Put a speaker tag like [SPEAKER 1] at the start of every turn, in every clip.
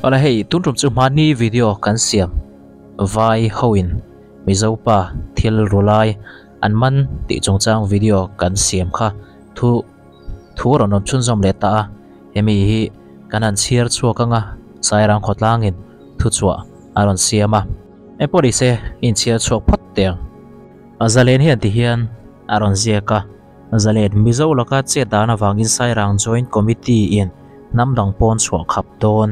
[SPEAKER 1] Awle hei tun tum chu hmani video kan siam vai hoin Mizopa thil ru lai an man tih chungchang video kan siam kha thu thu a rawn awm chhunzawm leh ta a hemi hi kan han chhiar chhuak anga Sairang khawtlangin thuchhuah a rawn siam a engpawh ni se inchhiar chhuak phawt teh ang. Zalen hian ti hian a rawn ziak a, Zalen Mizo laka chet dan avangin Sairang Joint Committee in hnam dang pawn chhuah khap dawn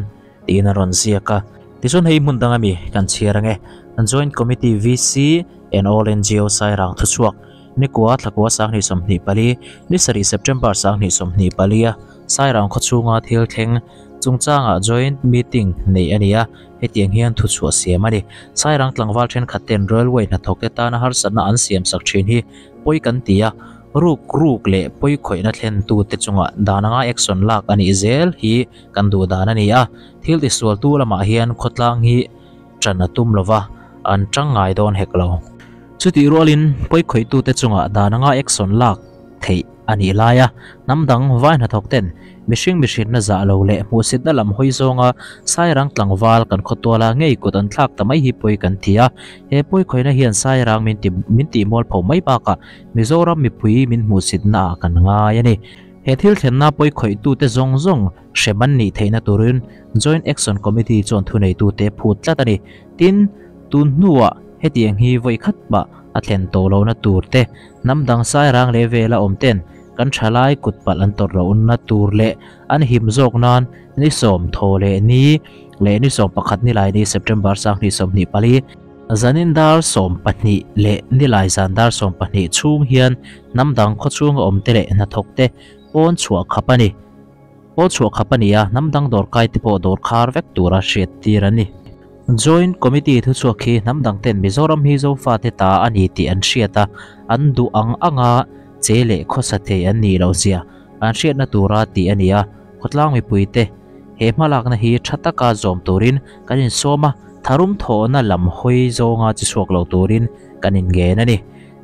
[SPEAKER 1] tiin a rawn ziak a. Tichuan hei hmun dang ami kan chhiar ange, Joint Committee VC and all ngo Sairang thuchhuak Nikua Thlakua 2024, ni sarih September 2024 a Sairang khawchhunga thil thleng chungchangah Joint Meeting neih a ni a, hetiang hian thuchhuah siam a ni. Sairang tlangval thenkhat ten Railway hnathawkte tana harsatna an siam sak thin hi pawi kan ti a, ruk ruk leh pawi khawihna thlentute chungah dan anga action lak a nih zel hi kan duh dan a ni a, thil tisualtu lamah hian khawtlang hi tan a tum lova, an tang ngai dawn hek lo. Chutih rualin pawi khawihtute chungah dan anga action lak theih a nih laia hnam dang vai hnathawk ten mihring mihrinna zah lo leh hmuhsitna lam hawi zawnga Sairang tlangval kan khawtuala ngei kut an thlak ta mai hi pawi kan ti a. He pawi khawihna hian Sairang min ti min tih mualpho mai bakah Mizoram mipui min hmuhsitna ah kan ngai a ni. He thil thlenna pawi khawihtute zawng zawng hrem an nih theihna turin Joint Action Committee chuan thuneitute phut tlat a ni. Tin, tun hnuah hetiang hi vawi khat mah a thlen tawh lohna tur te, hnam dang sairang leh vela awm ten kan thalai kut palh an tawrh lohna tur leh an him zawk nan ni sawm thaw leh ni leh ni 11 nilai ni September 2024, zanin dar 12 leh nilai zan dar 12 chhung hian hnam dang khawchhunga awm te leh hnathawk te pawn chhuah khap a ni. Pawn chhuah khap a ni a, hnam dang dawrkai te pawh dawr khar vek tura hriat tir an ni. Joint Committee thuchhuak hi hnam dang ten Mizoram hi Zofate ta a ni tih an hriat a, an duh ang anga che leh khawsa thei an nih loh zia an hriatna tura tih a ni a, khawtlang mipuite he hmalakna hi tha taka zawm turin kan insawm a, tharum thawhna lam hawi zawnga chi chhuak lo turin kan inngen a ni,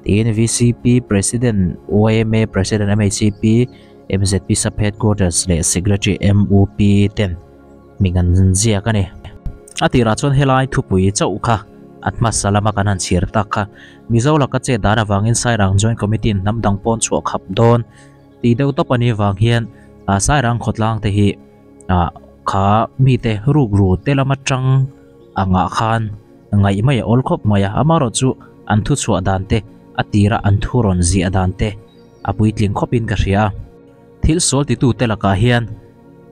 [SPEAKER 1] tiin VCP President, yma President, MHCP, MZP Sub-Headquarters leh Secretary MUP ten hming an ziak a ni. A tirah chuan helai thupui chauh kha a hmasa lama kan han chhiar tak kha Mizo laka chet dan avangin Sairang Joint Committee in hnam dang pawn chhuah khap dawn tih deuh tawp a nih vang hian Sairang khawtlang te hi kha mite rukru te lama tang angah khan ngaih mai a awl khawp mai a, amaherawhchu an thuchhuah dan te a tira an thu rawn ziah dan te a puitling khawpin ka hria a. Thil sual titute lakah hian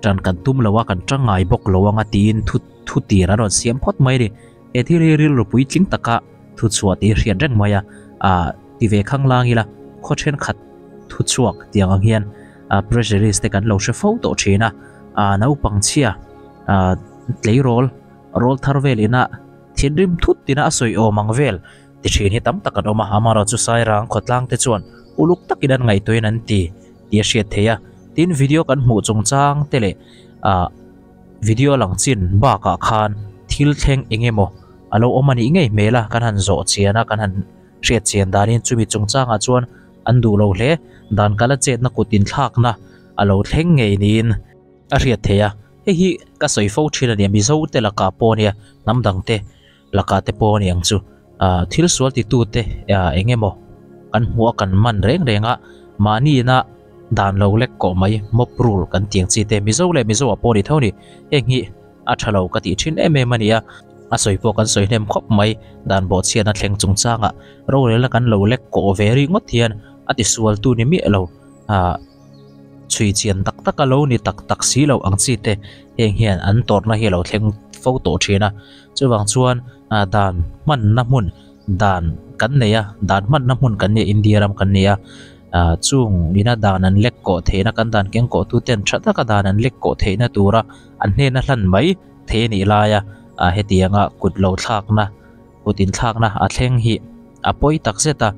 [SPEAKER 1] tan kan tum lo a, kan tang ngai bawk lo anga tiin thu thu tir an rawn siam phawt mai a ni. He thil hi rilru puitling taka thu chhuah tih hriat reng mai a, ah ti ve khang lang ila khaw thenkhat thu chhuak tiang ang hian ah press release te kan lo hre fo tawh thin a, ah naupang chhia ah tleirawl rawl thar vel ina thinrim thut tina a sawi awm ang vel ti thin hi tam tak an awm a, amaherawhchu Sairang khawtlang te chuan uluk takin an ngaihtuahin an ti tih a hriat theih a, tin video kan hmuh chungchang te leh ah video lang chin bakah khan thil thleng eng emaw a lo awm a nih ngei hmel a, kan han zawh chian a, kan han hriat chian danin chumi chungchangah chuan an duh lo hle, dan kala chetna kut inthlakna a lo thleng ngei niin a hriat theih a, hei hi ka sawi fo thin a nia, Mizo te lakah pawh nia hnam dang te Laka te pawh a ni ang chu. Ah thil sual titute ah eng emaw kan hmuh a kan man reng reng a, mahni ina dan lo lek kawh mai mob rule kan tih ang chi te Mizo leh Mizo ah pawh a ni tho a ni. Heng hi a tha lo ka tih thin em em a ni a, a sawi pawh kan sawi hnem khawp mai dan bawhchhiatna thleng chungchangah rorelna kan lo lek kawh ve ringawt hian a tisualtu ni miah lo ah chhui chian tak tak a lo ni tak tak si lo ang chi te heng hian an tawrhna hi a lo thleng fo tawh thin a. Chuvang chuan dan hmanna hmun dan kan nei a, dan hmanna hmun kan nia India ram kan ni a, chung ina dan an lek kawh theihna kan dan keng kawh tu ten tha taka dan an lek kawh theihna tura an hnena hlan mai thei a nih laia hetianga kut lo thlakna kut inthlakna a thleng hi a pawi tak zet a,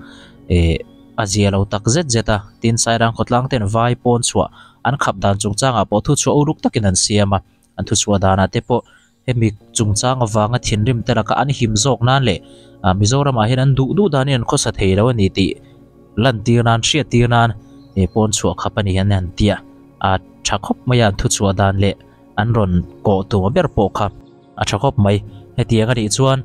[SPEAKER 1] eh a zia lo tak zet zet a, tin Sairang khawtlang ten vai pawn chhuah an khap dan chungchangah pawh thuchhuah uluk takin an siam a, an thuchhuah danah te pawh Hemi chungchang avanga thinrim te laka an him zawk nan leh Mizoramah hian an duh duh danin an khawsa thei lo a ni tih lantir nan, hriattir nan pawn chhuah khap a ni an han tia a tha khawp mai a an thuchhuah dan leh an rawn kawh tum ber pawh kha a tha khawp mai. Hetiang a nih chuan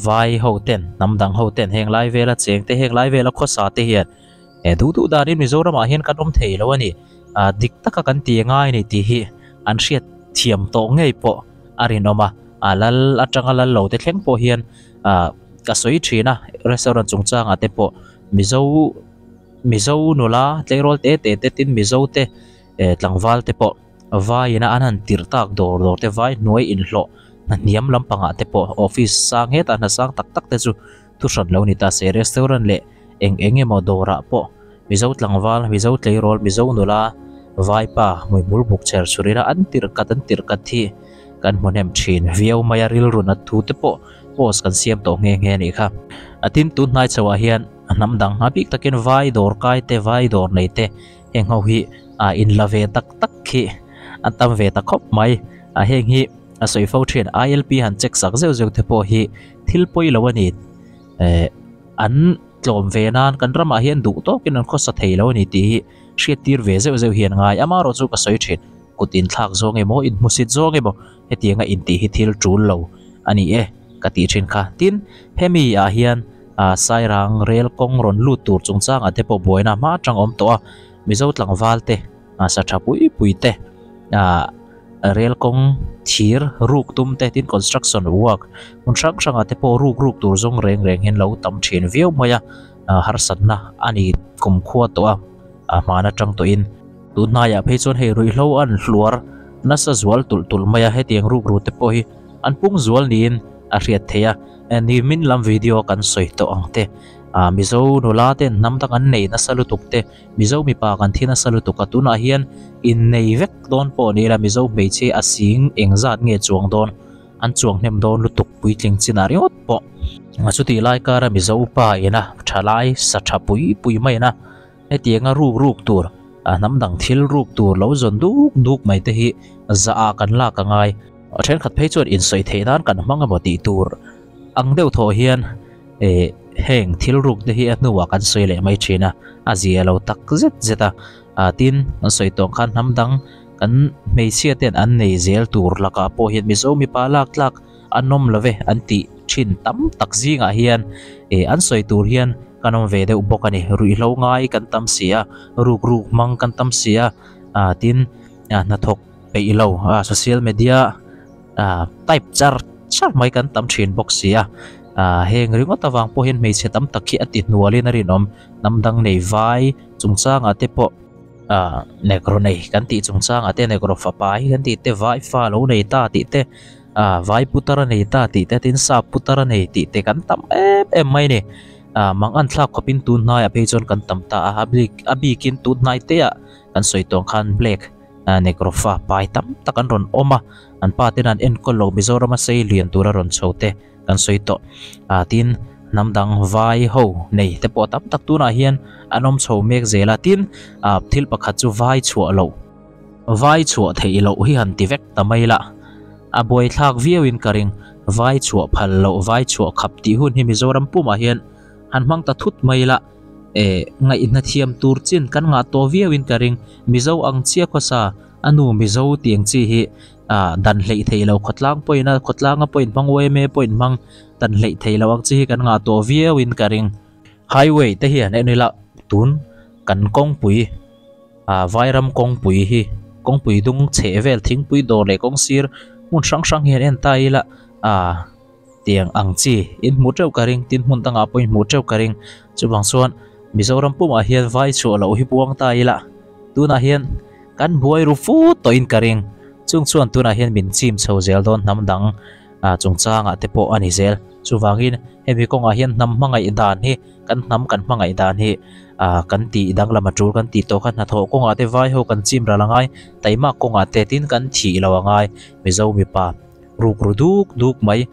[SPEAKER 1] vai ho ten hnam dang ho ten heng lai vela cheng te heng lai vela khawsa te hian duh duh danin Mizoramah hian kan awm thei lo a ni. Dik taka kan ti ngai a ni tih hi an hriat thiam tawh ngei pawh a rinawm a. A lal atanga lal lo te thleng pawh hian ka sawi thin a restaurant chungchangah te pawh Mizo Mizo nula tleirawl te te te tin Mizo te tlangval te pawh vaiin a an han tirh tak dawr dawr te vai hnuai inhlawh hna hniam lampangah te pawh office sang hetah hna sang tak tak te chu thu hran lo ni ta se restaurant leh eng eng emaw dawrah pawh Mizo tlangval Mizo tleirawl Mizo nula vaipa hmuihmul buk chher chhur ila an tirh kat an tirh kat hi kan hmu hnem thin viau mai a rilru nat thu te pawh post kan siam tawh nghe nghe a nih kha. A tin tun hnai chho ah hian a hnam dang a bik takin vai dawr kai te vai dawr nei te heng ho hi a in la ve tak tak khi an tam ve ta khawp mai a heng hi a sawi fo thin ILP han check sak zeuh zeuh te pawh hi thil pawi lo a ni eh an tlawm ve nan kan ramah hian duh tawkin an khawsa thei lo a ni tih hi hriat tir ve zeuh zeuh hian ngai amaherawh chu ka sawi thin kut inthlak zawng emaw inhmusit zawng emaw hetianga intih hi thil tul lo a ni e ka tih thin kha. Tin, hemi ah hian Sairang rel kawng rawn lut tur chungchangah te pawh buaina hma atang awm tawh a, Mizo tlangval te, sa tha pui pui te, rel kawng thir ruk tum te, tin construction work hmun hrang hrangah te pawh ruk ruk tur zawng reng reng hian lo tam thin viau mai a, harsatna a ni kumkhua tawh a, a hman atang tawhin. Tun hnaiah phei chuan hei ruihhlo an hluar nasa zual tulh tulh mai a, hetiang rukru te pawh hi an pung zual niin a hriat theih a, nimin lam video kan sawi tawh ang te, ah Mizo nula ten hnam dang an nei nasa lutuk te, Mizo mipa kan thi nasa lutuk a, tunah hian innei vek dawn pawh ni ila Mizo hmeichhia a sing engzat nge chuang dawn, an chuang hnem dawn lutuk puitling chinah ringawt pawh. Chutih lai kara Mizo pa ina thalai sa tha pui pui mai ina. Hetianga ruk ruk tur, a hnam dang thil ruk tur lo zawn duk duk mai te hi zah ah kan lak a ngai. A thenkhat phei chuan insawi theih nan kan hmang emaw tih tur ang deuh thawh hian eh heng thil ruk te hi a hnuah kan sawi leh mai thin a, a zia lo tak zet zet a. Ah tin, kan sawi tawh khan hnam dang kan hmeichhia ten an nei zel tur lakah pawh hian Mizo mipa lak tlak an awm lo ve an tih thin tam tak zingah hian eh an sawi tur hian kan awm ve deuh bawk a ni. Ruihhlo ngai kan tam si a, ruk ruk hmang kan tam si a, ah tin ah hnathawk peih lo ah social media ah type char char mai kan tam thin bawk si a, ah heng ringawt avang pawh hian hmeichhe tam tak hi a ti hnualin a rinawm. Hnam dang nei vai chungchangah te pawh ah negro nei kan tih chungchangah te negro fapa hi kan tih te vai fa lo nei ta tih te ah vai putar a nei ta tih te tin sap putar a nei tih te kan tam em em mai a ni. Ah mang an thlak khawpin tun hnaiah phei chuan kan tam ta a, a bik a bikin tun hnai te ah kan sawi tawh ang khan black ah negro fa pai tam tak an rawn awm a, an pa ten an enkawl lo Mizoram a sei lian tur a rawn chho te kan sawi tawh. Ah tin hnam dang vai ho nei te pawh tam tak tunah hian an awm chho mek zel a, tin ah thil pakhat chu vai chhuah loh. Vai chhuah theih loh hi han ti vek ta mai la, a buaithlak viauin ka ring. Vai chhuah phal loh, vai chhuah khap tih hun hi Mizoram pumah hian han hmang ta thut mai la, eh, ngaihna thiam tur chin kan ngah tawh viauin ka ring. Mizo ang chiah khawsa, a nu Mizo tih ang chi hi ah dan hleih theih loh khawtlang pawhin a, khawtlanga pawhin hmang, yma pawhin hmang, dan hleih theih loh ang chi hi kan ngah tawh viauin ka ring. Highway te hian en ila tun kan kawngpui. Ah Vairam kawngpui hi kawngpui dung chheh vel thingpui dawr leh kawng sir hmun hrang hrang hian en ta ila ah tiang ang chi in hmuh teuh ka ring tin hmun dangah pawh in hmuh teuh ka ring chuvang chuan Mizoram pumah hian vai chhuah loh hi buang ta ila tunah hian kan buai ru fut tawhin ka ring chung chuan tunah hian min chim chho zel dawn hnam dang ah chungchangah te pawh a ni zel chuvangin hemi kawngah hian hnam hmangaih dan hi kan hnam kan hmangaih dan hi ah kan tih danglam a tul kan tih tawh kha hnathawh kawngah te vai ho kan chim ral a ngai taihmak kawngah te tin kan thih lo a ngai Mizo mipa ruk ru duk duk mai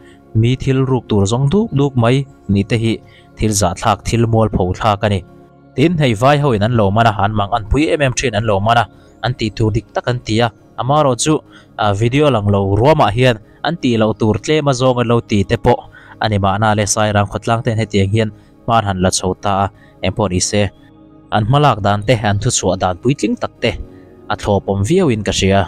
[SPEAKER 1] mi thil ruk tur zawng duk duk mai ni te hi thil zahthlak thil mualpho thlak a ni. Tin hei vai ho in an lo man a an mang an pui em em thin an lo man a an tih tur dik tak an ti a amaherawh chu ah video lang lo ruamah hian an tih loh tur tlem a zawng an lo ti te pawh a ni mahna le Sairang khawtlang ten hetiang hian hman han la chho ta a, engpawh ni se. An hmalak dan te, an thuchhuah dan puitling tak te a thlawpawm viauin ka hria.